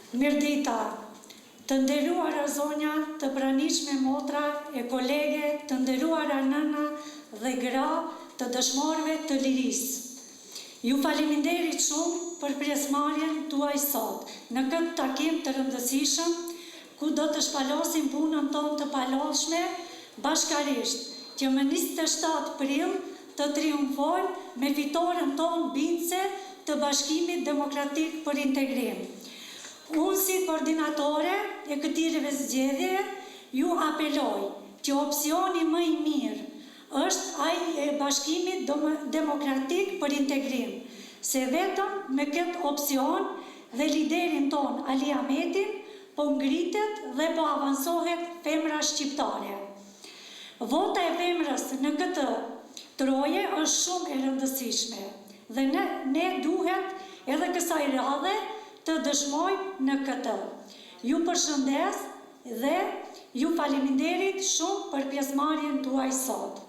Mirëdita, të nderuara zonja, të pranishme motra e kolege, të nderuara nëna dhe gra të dëshmorëve të lirisë. Ju faleminderit shumë për pjesëmarrjen tuaj sot në këtë takim të rëndësishëm, ku do të shpalosim punën tonë të palodhshme bashkarisht, që më 27 prill të triumfojmë me fitoren tonë bindëse të Bashkimit Demokratik për Integrim. Unë si koordinatore e këtij zgjedhjeje ju apeloj që opsioni më i mirë është ai e Bashkimit Demokratik për Integrim, se vetëm me këtë opsion dhe liderin tonë Ali Ahmetin po ngritet dhe po avansohet femra shqiptare. Vota e femrës në këtë troje është shumë e rëndësishme dhe ne, ne duhet edhe kësaj radhe të dëshmojmë në këtë. Ju përshëndes dhe ju faleminderit shumë për pjesëmarrjen tuaj sot.